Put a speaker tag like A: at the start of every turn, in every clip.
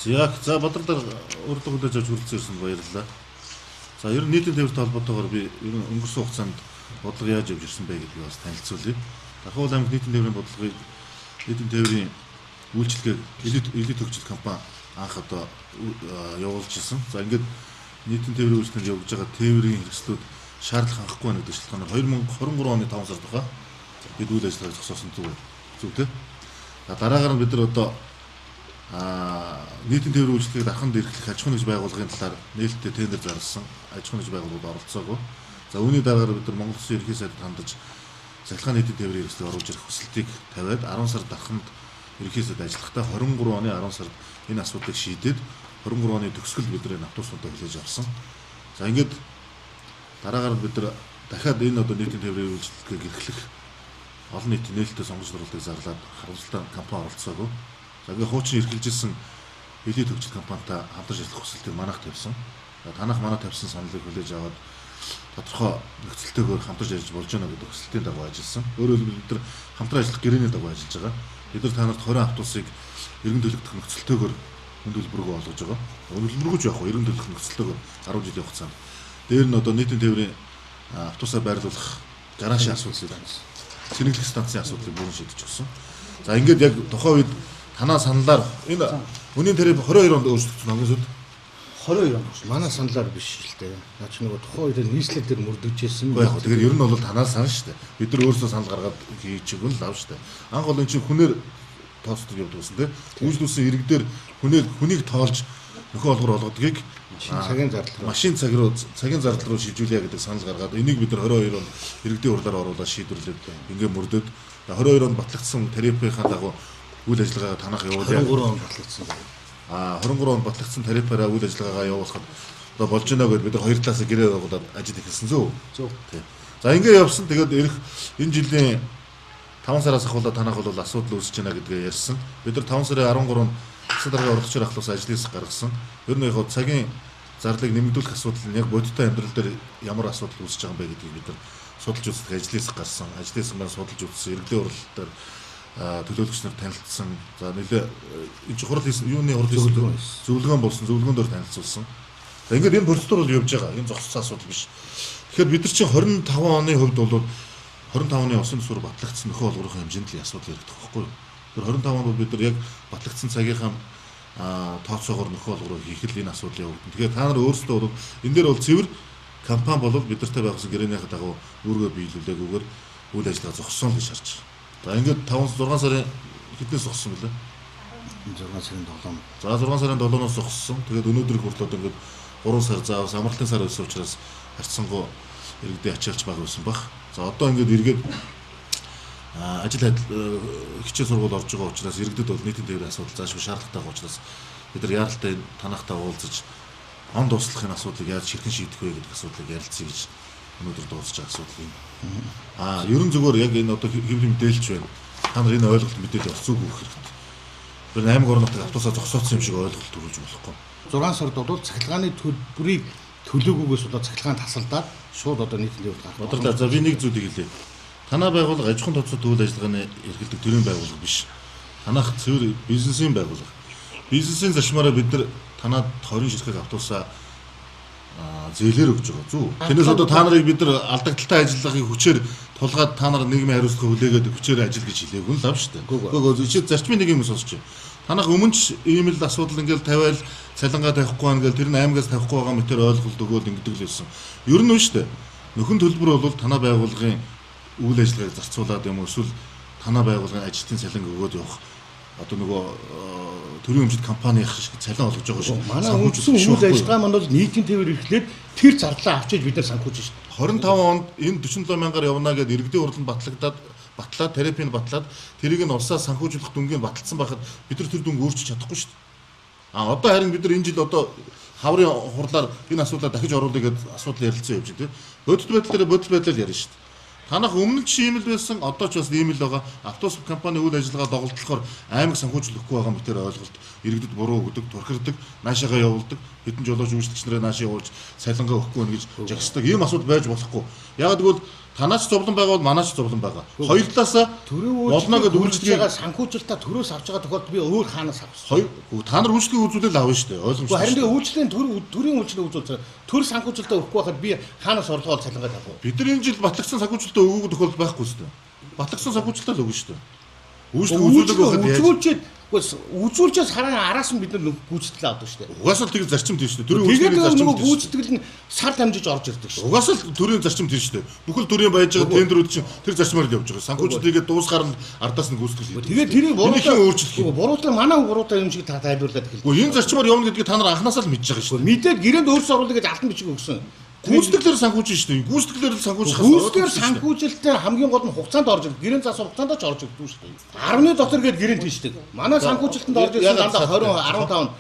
A: За Бадралдар урилга хүлээж авч хүрэлцэн ирсэнд баярлалаа. За ер нь нийтийн тээвэртэй холбоотойгоор би ер нь өнгөрсөн хугацаанд бодлого яаж явж ирсэн бэ гэдгийг бас танилцуулъя. Дархуул аймаг нийтийн тээврийн бодлогыг нийтийн тээврийн үйлчилгээг элит хөгжил компани анх одоо явуулж исэн. За ингээд нийтийн тээврийн үйлчилгээнд явуулж байгаа тээврийн хэрэгслүүд шаардлага хангахгүй байна гэдэг шалтгаанаар 2023 оны 5 сард баха бид үйл ажиллагааг зогсоосон зүг тий. За дараагаар нь бид нар одоо нийтийн тээврийн үйлчилгээг дарханд эрхлэх аж ахуйн нэгж байгууллагын талаар нээлттэй тендер зарласан. Аж ахуйн нэгж байгууллагууд оролцоогүй. За үүний дараагаар бид нар Монгол Улсын Ерөнхий сайдад хандаж цахилгаан нийтийн тээврийн хэрэгслийг оруулж ирэх хүсэлтийг тавиад 10 сард дарханд Ерөнхий сайд ажиллахдаа 23 оны 10 сард энэ асуудлыг шийдээд 23 оны төгсгөл бид нар энэ автобуснуудаа хүлээж авсан. За ингээд дараагаар бид нар дахиад энэ одоо нийтийн тээврийн үйлчилгээг эрхлэх олон нийтийн нээлттэй сонгож зурлалтыг зарлаад харамсалтай компани оролцоогүй. За ингээд хуучин эрхэлжсэн элит хөгжил компанитай хамтарч ажиллах хүсэлтийг манайх тавьсан. Танах манай тавьсан саналыг хүлээж аваад тодорхой нөхцөлтэйгээр хамтарч ажиллаж болж байна гэдэг хүсэлтийн дагуу ажилласан. Өөрөөр хэлбэл бид нар хамтран ажиллах гэрээний дагуу ажиллаж байгаа. Бид нар та нарт 20 автобусыг эргэн төлөгдөх нөхцөлтэйгээр хүнд төлбөргөө олгож байгаа. Төлбөргөө ч яг хөө эргэн төлөх нөхцөлтэйгээр 10 жилийн хугацаанд. Дээр нь одоо нийтийн тээврийн автобусаа байрлуулах гаражийн асуудлыг, сэнэглэх станцын асуудлыг бүрэн шийдэж өгсөн. За ингээд яг тухайн үед танаа саналаар энэ үнийн тариф 22 онд өөрчлөгдсөн хамгийн сүүлд
B: 22 онд. Манай саналаар биш л дээ. Наа чи нөгөө тухайн үед нийслэл дээр мөрдөжсэн.
A: Үгүй яг тэгэхээр ер нь бол танаа санал шүү дээ. Бид нар өөрсдөө санал гаргаад хийж өгөн л ав шүү дээ. Анх бол энэ чинь хүнээр тооцдог явдаг гэсэн тийм. Үйлдвэрлэсэн иргэдээр хүнээр хүнийг тоолж нөхөө олгор олгодгийг
B: цагийн зардал руу
A: машин цаг руу цагийн зардал руу шилжүүлье гэдэг санал гаргаад энийг бид нар 22 онд иргэдийн хурлаар оруулаад шийдвэрлээд ингээ мөрдөд 22 онд батлагдсан тарифынхаа дагуу үйл ажиллагаагаа танах явуулъя.
B: 23 онд батлагдсан.
A: 23 онд батлагдсан тарифаараа үйл ажиллагаагаа явуулахад одоо болж байна гэдээ бид нар хоёр талаасаа гэрээ байгуулад ажил эхэлсэн зү.
B: Зөв.
A: Тийм. За ингээ явсан. Тэгээд ирэх энэ жилийн 5 сараас ахуулаад танах бол асуудал үүсэж байна гэдгээ ярьсан. Бид нар 5 сарын 13-нд засаг даргын орлогчоор ахлаас ажлын хэсэг гаргасан. Ер нь яг цагийн зарлыг нэмэгдүүлэх асуудал нь яг бодиттой амьдрал дээр ямар асуудал үүсэж байгаа юм бэ гэдгийг бид нар судалж үзэх ажлын хэсэг гарсан. Ажлын хэсэг маань судалж үзсэн. Иргэдийн хурлал дээр төлөөлөгч нар танилцсан. За нэлээ энэ чинь хурал хийсэн юуны хурал хийсэн зөвлөгөөн болсон. Зөвлөгөөн дээр танилцуулсан. За ингээд энэ процедур бол явж байгаа. Энэ зогссон асуудал биш. Тэгэхээр бид нар чинь 25 оны хувьд бол 25 оны осын төсвөр батлагдсан нөхөө олгорын хэмжээнд л асуудал яригдах байхгүй юу? Тэр 25 онд бол бид нар яг батлагдсан цагийнхаа тооцоогоор нөхөө олгороо хийх л энэ асуудал явагдана. Тэгэхээр та нар өөрсдөө бол энэ дээр бол цэвэр компани бол бид нартай байгуулсан гэрээнийхээ дагуу үүргээ биелүүлээгүйгээр үйл ажиллагаа зогссон л гэж харж байгаа. За ингээд 5 6 сарын хэднээс зогссон бэлээ?
B: 6 сарын 7.
A: За 6 сарын 7-оос зогссон. Тэгээд өнөөдөр хүртэл одоо ингээд 3 сар заавас амралтын сар байсан учраас харьцангуй иргэдийн ачаалч баг байсан баг. За одоо ингээд эргээд ажил хичээл сургууль орж байгаа учраас иргэдэд бол нийтийн тээврийн асуудал заашгүй шаардлагатай байгаа учраас бид нар яаралтай танахтай уулзаж он дуслахын асуудлыг яаж хэрхэн шийдэх вэ гэдэг асуудлыг ярилцъя гэж өнөөдөр дуусч байгаа асуудал юм. Ер нь зүгээр яг энэ одоо хэвлэл мэдээлж байна. Та нар энэ ойлголт мэдээлэл бас зүг өгөх хэрэгтэй. Тэр аймаг орон нутаг автобусаа зогсоодсон юм шиг ойлголт төрүүлж болохгүй.
B: 6 сард бол цахилгааны төлбөрийг төлөөгүйгээс болоод цахилгаан тасалдаад шууд одоо нийтийн тээврт гарах.
A: Бодлоо за би нэг зүйлийг хэлье. Танаа байгууллага аж ахуйн тооцоо үйл ажиллагааны эрхэлдэг төрийн байгууллага биш. Танах цэвэр бизнесийн байгууллага. Бизнесийн зарчмаараа бид нар танаад 20 ширхэг автобусаа зээлээр өгч байгаа зү. Тэрнээс одоо та нарыг бид нар алдагдaltaй ажиллагааг хүчээр тулгаад та нар нийгмийн хариуцлага хүлээгээд хүчээр ажил гэж хэлээгүй л ав шүү дээ. Үгүй ээ зарчмын нэг юм сонсч. Танах өмнө ч ийм л асуудал ингээл тавиал цалингаа тавихгүй байна гэл тэр нь аймагаас тавихгүй байгаа мэтэр ойлголт өгөөл ингэдэг л байсан. Ер нь шүү дээ. Нөхөн төлбөр бол танаа байгууллагын үйл ажиллагааг зарцуулаад юм эсвэл танаа байгууллагын ажилтны цалин өгөөд явах одоо нөгөө төрийн өмчт компанийн шиг цалин олгож байгаа шүү.
B: Манай үндсэн үйл ажиллагаа маань бол нийтийн тээвэр эрхлээд тэр зардлаа авчиж бид нар санхүүжж шүү дээ.
A: 25 онд энэ 47 мянгаар явна гэдээ иргэдийн хурланд батлагдаад батлаад тарифыг батлаад тэрийг нь улсаас санхүүжүүлэх дүнгийг баталсан байхад бид нар тэр дүнг өөрчилж чадахгүй шүү дээ. Одоо харин бид нар энэ жил одоо хаврын хурлаар энэ асуудлаа дахиж оруулъя гэдээ асуудал ярилцсан явж байна тийм. Бодит байдал дээр бодит байдлаар ярина шүү дээ. Танах өмнө ч ийм л байсан, одоо ч бас ийм л байгаа. Автобус компани үйл ажиллагаа доголдлохоор аймаг санхүүжүүлэхгүй байгаа мэтэр ойлголт иргэдэд буруу өгдөг, турхирдаг, наашаага явуулдаг, хэдэн жолооч үйлчлэгч нараа наашаа явуулж цалингаа өгөхгүй байна гэж жагсдаг. Ийм асуудал байж болохгүй. Яг тэгвэл Танаач зовлон байгаа бол манаач зовлон байгаа. Хоёр талаасаа
B: болно гэдээ үйлчлэгээ санхүүжилтаа төрөөс авч байгаа тохиолдолд би өөр хаанаас авах
A: вэ? Та нар үйлчлэгээ үзүүлэл авна шүү дээ. Ойлгомжтой.
B: Харин тэгээ үйлчлэгийн төрийн үйлчлэгээ үзүүл төр санхүүжилтаа өгөхгүй байхад би хаанаас орлогоо цалингаа тавих вэ?
A: Бид нар энэ жил батлагдсан санхүүжилтаа өгөөгүй тохиолдол байхгүй шүү дээ. Батлагдсан санхүүжилтаа л өгнө шүү дээ. Үйлчлэгээ үзүүлэг байхад яаж
B: үзүүлчээс хараа араас нь бид нар гүйцэтгэл авдаг шүү дээ.
A: Угаасаа л тэр зарчим тийм шүү дээ.
B: Төрийн үйлчлэгийн зарчим. Тэгээд гүйцэтгэл нь сар дамжиж орж ирдэг шүү.
A: Угаасаа л төрийн зарчим тийм шүү дээ. Бүхэл төрийн байж байгаа тендерүүд чинь тэр зарчмаар л явж байгаа. Санхүүжилтийгээ дуусгаар нь ардаас нь гүйцэтгэл
B: хийдэг. Тэгээд тэрийг буруутай өөрчлөх. Буруутай манай буруутай юм шиг та тайлбарлаад эхэлдэг.
A: Үгүй энэ зарчмаар явна гэдгийг та нар анханасаа л мэдж байгаа шүү дээ.
B: Мэдээд гэрээнд өөрсдөө оруулах гэж алтан бичиг өгсөн.
A: Гүйцэтгэлээр санхүүжин шүү дээ. Гүйцэтгэлээр л санхүүжих
B: хэрэгтэй. Гүйцэтгэлээр санхүүжилтээр хамгийн гол нь хугацаанд орж ирдэг. Гэрэн заасан хугацаанд ч орж ирдэг шүү дээ. 10-ны дотор гээд гэрэн тийшдэг. Манай санхүүжилтэнд орж ирсэн дандаа 20 15.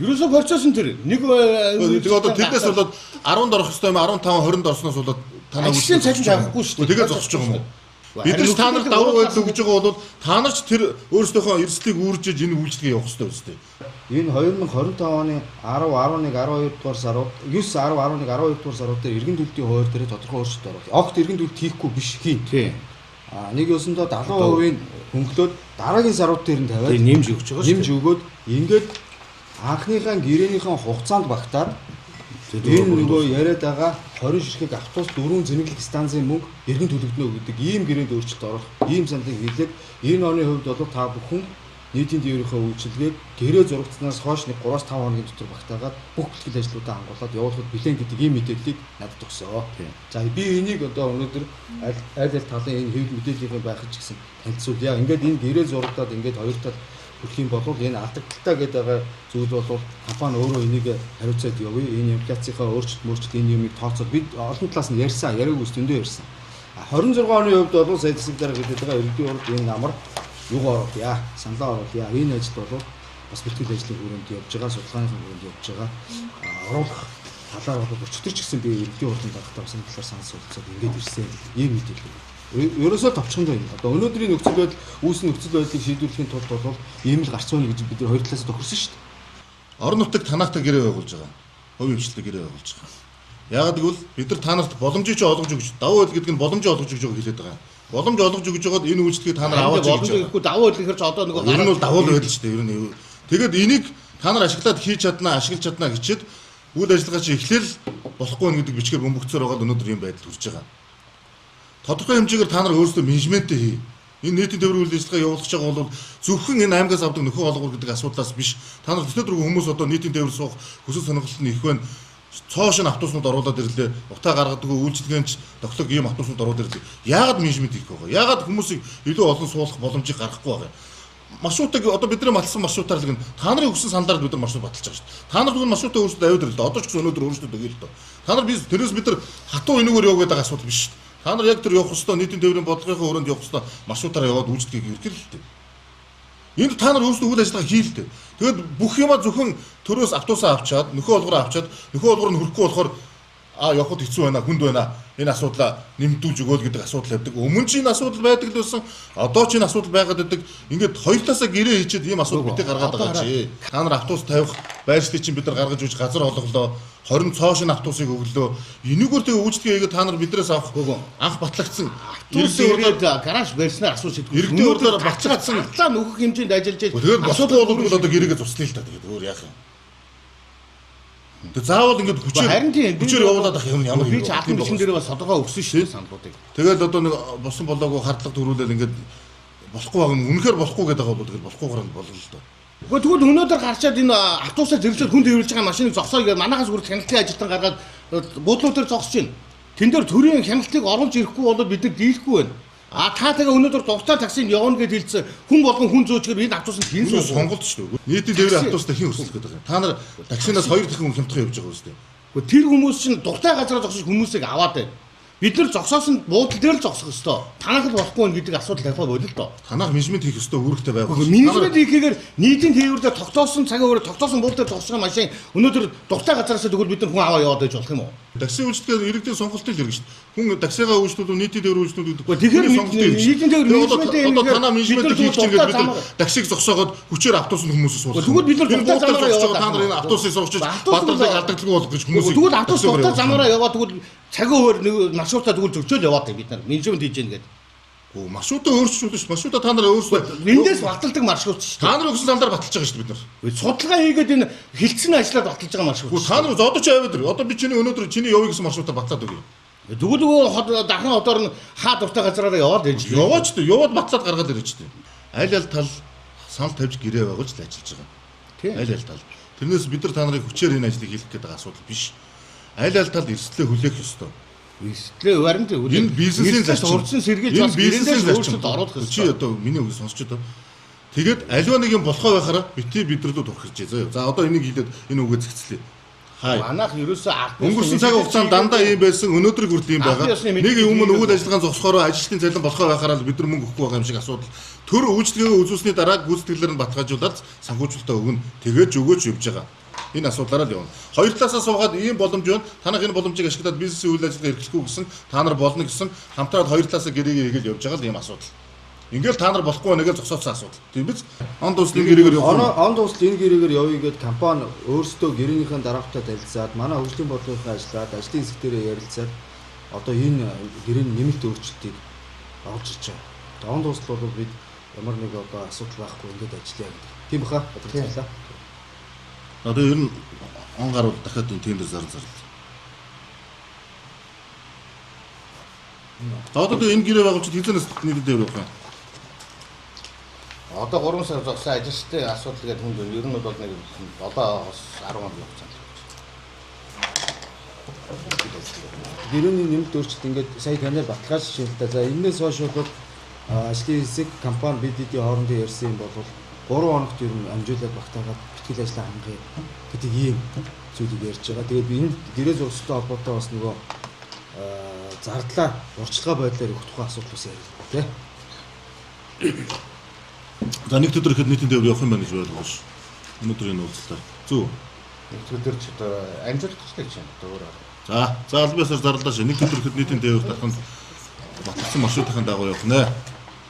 B: Ерөөсөө процесс нь тэр. Нэг
A: тэгээ одоо тэрнээс болоод 10-нд орох ёстой юм 15 20-нд орсноос болоод
B: танаа үйлчлэгийн цалин авахгүй шүү
A: дээ. Тэгээ зогсож байгаа юм уу? Бид нар та нар давуу байдал өгж байгаа бол та нар ч тэр өөрсдийнхөө эрсдлийг үүржиж энэ үйлчлэгээ явах ёстой үстэй.
C: Энэ 2025 оны 10, 11, 12 дугаар сарууд 9, 10, 11, 12 дугаар сарууд дээр эргэн төлтийн хууль дээр тодорхой өөрчлөлт оруулах. Огт эргэн төлөлт хийхгүй биш хийн.
B: Тийм.
C: А нэг ёсондоо 70% хөнгөлөөд дараагийн сарууд дээр нь тавиад
B: нэмж өгч байгаа шүү.
C: Нэмж өгөөд ингээд анхныхаа гэрээнийхэн хугацаанд багтаад энэ нөгөө яриад байгаа 20 ширхэг автобус 4 зэнэглэх станцын мөнгө эргэн төлөгдөнө гэдэг ийм гэрээнд өөрчлөлт оруулах ийм саналыг хийлээд энэ оны хувьд бол та бүхэн нийтийн тээврийнхээ үйлчилгээг гэрээ зурагдсанаас хойш нэг 3-5 хоногийн дотор багтаагаад бүх бэлтгэл ажлуудаа хангуулад явуулахад бэлэн гэдэг ийм мэдээллийг надад өгсөн. За би энийг одоо өнөөдөр аль аль талын энэ хэвлэл мэдээллийн байх ч гэсэн танилцуулъя. Ингээд энэ гэрээ зурагдаад ингээд хоёр тал хүрэх юм бол энэ алдагдaltaй гэдэг байгаа зүйл бол компани өөрөө энийг хариуцаад явъя. Энэ инфляцийнхаа өөрчлөлт энэ юмыг тооцоод бид олон талаас нь ярьсан, яриаг өсдөндөө ярьсан. 26 оны хувьд бол сая засаг дарга гэдэг байгаа иргэдийн урд энэ намар юугаа оруулъя, саналаа оруулъя. Энэ ажил бол бас бэлтгэл ажлын хүрээнд явж байгаа, судалгааны хүрээнд явж байгаа. Оруулах талаар бол өчтөр ч гэсэн би иргэдийн хурлын даргатай бас энэ талаар санал солилцоод ингээд ирсэн. Ийм мэдээлэл. Ерөөсөө товчхондоо юм. Одоо өнөөдрийн нөхцөл байдал, үүсэн нөхцөл байдлыг шийдвэрлэхийн тулд бол ийм л гарц байна гэж бид хоёр талаас тохирсон шүү дээ.
A: Орон нутагт танаатай гэрээ байгуулж байгаа. Хувийн хвшлтэй гэрээ байгуулж байгаа. Яагаад гэвэл бид нар та нарт боломжийг чи олгож өгч, давуу байдал гэдэг нь боломжийг олгож өгч байгааг хэлээд байгаа. Боломж олгож өгч байгаад энэ үйлчлэгийг та нар аваад
B: боломж өгөхгүй давуу байдал гэхэр чи одоо нөгөө
A: ер нь бол давуу байдал шүү дээ. Ер нь тэгээд энийг та нар ашиглаад хийж чаднаа, ашиглаж чаднаа гэчихэд үйл ажиллагаа чи эхлээл болохгүй байна гэдэг бичгээр бөмбөгцөөр байгаа өнөөдөр ийм байдал хүрч байгаа. Тодорхой хэмжээгээр та нар өөрсдөө менежментээ хий. Энэ нийтийн тээврийн үйл ажиллагаа явуулах гэж байгаа бол зөвхөн энэ аймгаас авдаг нөхөн олгоор гэдэг асуудлаас биш. Та нар төсөө дөрвөн хүмүүс одоо нийтийн тээвэр суух хүсэл сонирхол нь их байна. Цоо шинэ автобуснууд оруулаад ирлээ. Утаа гаргадаг үйлчилгээнч тохиолог ийм автобуснууд оруулаад ирлээ. Яагаад менежмент хийх вэ? Яагаад хүмүүсийг илүү олон суулгах боломжийг гаргахгүй байгаа юм? Маршрутыг одоо бидний маталсан маршрутаар л гэн та нарын өгсөн саналаар бид нар маршрут баталж байгаа шүү дээ. Та нар тэгвэл маршрутаа өөрсдөө аваад ирлээ. Одоо ч гэсэн өнөөдөр өөрсдөө өгье л доо. Та нар би тэрээс бид нар хатуу энэгээр яв гэдэг асуудал биш шүү дээ. Та нар яг тэр явах ёстой нийтийн тээврийн бодлогынхаа өрөөнд явах ёстой маршрутаараа яваад үйлчлэгийг эргэл л дээ. Энд та нар өөрсдөө үйл ажиллагаа хий л дээ. Тэгээд бүх юма зөвхөн төрөөс автобусаа авчаад нөхөө олгороо авчаад нөхөө олгор нь хөрөхгүй болохоор явахад хэцүү байна, хүнд байна. Энэ асуудлаа нэмдүүлж өгөөл гэдэг асуудал явдаг. Өмнө ч энэ асуудал байдаг л байсан. Одоо ч энэ асуудал байгаад байдаг. Ингээд хоёр талаасаа гэрээ хийчихэд ийм асуудал битээ гаргаад байгаа чи. Та нар автобус тавих байршлыг чинь бид нар гаргаж өгч газар олголоо. 20 цоо шинэ автобусыг өглөө. Энүүгээр тэгээ үйлчлэгээ хийгээд та нар бидрээс авах анх батлагдсан.
B: Автобус ирээд гараж барьснаар асууж шийдэх.
A: Иргэдийн урдаар батлагдсан.
B: Батлаа нөхөх хэмжээнд ажиллаж байж.
A: Тэгээд асуудал бол одоо гэрээгээ зурслаа л та. Тэгээд өөр яах юм. Тэгээ заавал ингээд хүчээр явуулаад ах юм ямар
B: би ч алтан бичгэн дээр бас тодорхой өгсөн шүү дээ саналуудыг.
A: Тэгэл одоо нэг босон болоогүй хардлага төрүүлэл ингээд болохгүй байгаа юм. Үнэхээр болохгүй гэдэг байгаа бол тэгэл болохгүйгээр нь болно л доо.
B: Гэхдээ тэгвэл өнөөдөр гарчаад энэ автобусаар зэрэгцээд хүн тээвэрлж байгаа машиныг зогсоё гэж манахаас хүртэл хяналтын ажилтан гаргаад буудлууд дээр зогсож байна. Тэн дээр төрийн хяналтыг оруулж ирэхгүй бол бид нар дийлэхгүй байна. А та тэгээ өнөөдөр дуртай таксинд явна гэж хэлсэн хүн болгон хүн зөөчгөр энэ автобусанд хэн суух
A: сонголт шүү дээ. Нийтийн тээврийн автобустай хэн өрсөлдөх гэдэг юм. Та нар таксинаас 2 дахин хүн хямдхан явж байгаа үстэй.
B: Гэхдээ тэр хүмүүс чинь дуртай газараа зогсож хүмүүсийг аваад байна. Бид нар зогсоосон буудлын дээр л зогсох ёстой. Танах л болохгүй юм гэдэг асуудал тавьхаа болил доо.
A: Танах менежмент хийх ёстой үүрэгтэй байгууллага.
B: Менежмент хийхээр нийтийн тээвэр дээр тогтоосон цагийн өрөө тогтоосон буудлын дээр зогсож байгаа машин өнөөдөр дуртай газараас тэгвэл бид нар хүн аваа яваад байж болох юм уу?
A: Такси үйлчлэгээр иргэдийн сонголтын л хэрэг шүү дээ. Хүн таксигаа үйлчлүүлв, нийтийн тээвэр үйлчлүүлв.
B: Тэгэхээр нийтийн тээвэр менежментийн
A: одоо танаа менежмент хийх чинь бид нар таксиг зогсоогоод хүчээр автобусанд хүмүүсээ суулгах.
B: Тэгвэл бид нар дуртай замаараа яваад
A: та нар энэ автобусыг суугч бадрлыг алдагдaltaгүй болох гэж хүмүүсийг
B: тэгвэл автобус дуртай замаараа яваад тэгвэл Цагийн хуваар нэг маршрутаа тэгвэл зөрчөөл яваад байна бид нар. Менежмент хийж гин гэдэг.
A: Гүү маршрутаа өөрчилж шүү. Маршрутаа та нар өөрсдөө
B: Эндээс баталдаг маршрут шүү
A: Та нар өгсөн саналаар баталж байгаа шүү дээ бид нар.
B: дээ. Судалгаа хийгээд энэ хилцэн ажиллаад баталж байгаа маршрут.
A: Гүү та нар одоо чи аваад ир. Одоо би чиний өнөөдөр чиний явъя гэсэн маршрутаа батлаад өгье.
B: Тэгвэл нөгөө хот дахин хотоор нь хаа дуртай газараараа яваад байж.
A: Яваач дээ. Яваад батлаад гаргаад ирэж дээ. Аль аль тал санал тавьж гэрээ байгуулж л ажиллаж байгаа.
B: Тийм.
A: Аль аль тал. Тэрнээс бид нар та нарыг хүчээр энэ ажлыг хийх гэдэг асуудал биш. Аль аль тал эрсдлээ хүлээх ёстой.
B: Эрсдлээ баримт
A: Энэ бизнесийн зарчим.
B: Урдсан сэргийлж
A: Энэ
B: бас
A: бизнесийн
B: гэрээндээ
A: зарчим.
B: өөрчлөлт оруулах
A: Чи
B: ёстой.
A: одоо миний үгийг сонсч одоо. Тэгээд аливаа нэг юм болохоо байхаараа бити бидрэлүүд урхирчээ заяа. За одоо энийг хэлээд энэ үгээ зэгцлээ. Хай.
B: Манайх ерөөсөө ард
A: Өнгөрсөн цаг хугацаанд дандаа ийм байсан, өнөөдрийг хүртэл ийм байгаа.
B: Албан ёсны
A: Нэг
B: мэдээлэл
A: юм нь үйл
B: хийгээд
A: ажиллагаан зогсохороо ажилтны цалин болохоо байхаараа л бид нар мөнгө өгөхгүй байгаа юм шиг асуудал. Төр үйлчлэгээ үзүүлсний дараа гүйцэтгэлээр нь баталгаажуулаад санхүүжүүлэлтээ өгнө. Тэгээд өгөөч явж байгаа. Энэ асуудлаараа л явна. Хоёр талаасаа суугаад ийм боломж байна. Танах энэ боломжийг ашиглаад бизнесийн үйл ажиллагаа эрхлэхгүй гэсэн, та нар болно гэсэн хамтраад хоёр талаасаа гэрээгээ хийгээл явж байгаа л ийм асуудал. Ингээл та нар болохгүй байна гэж зогсооцсон асуудал. Тийм биз? Он дуслын гэрээгээр явах юм.
C: Он дуусал энэ гэрээгээр явъя гэд компани өөрсдөө гэрээнийхэн дараалтаа танилцаад манай хөгжлийн бодлогынхаа ажиллаад ажлын хэсэг дээрээ ярилцаад одоо энэ гэрээний нэмэлт өөрчлөлтийг оруулж ирж байгаа. Он дуусал бол бид ямар нэг одоо асуудал байхгүй ингээд ажиллая гэдэг. Тийм баха? Бодлоо.
A: Одоо ер нь он гарууд дахиад энэ тендер зарлал зарлал. За одоо энэ гэрээ байгуулчихад хэзээ нийтэд явах юм?
B: Одоо 3 сар зогссон ажилчдын асуудал гэдэг хүнд ер нь бол нэг 7-оос 10 хоног хугацаанд явж.
C: Гэрээний нэмэлт өөрчлөлт ингээд сая танаар баталгаажиж байна л да. За энэнээс хойш бол ажлын хэсэг компани BDD хоорондын ярьсан юм бол 3 хоногт ер нь амжуулаад багтаагаад бэлтгэл ажлаа хангая гэдэг ийм зүйлийг ярьж байгаа. Тэгээд энэ гэрээ зурстай холбоотой бас нөгөө зардлаа урьдчилгаа байдлаар өгөх тухай асуудал бас яриа тий.
A: За нэг өдөр ихэд нийтийн тээвэр явах юм байна гэж ойлгож ш. Өнөөдөр энэ уулзалтаар. Зөв.
B: Нэг өдөр ч одоо амжуулах гэж байна. Одоо өөр арга.
A: За, за аль биесээр зарлаа ш. Нэг өдөр ихэд нийтийн тээвэр дарах нь баталсан маршрутын дагуу явах нэ.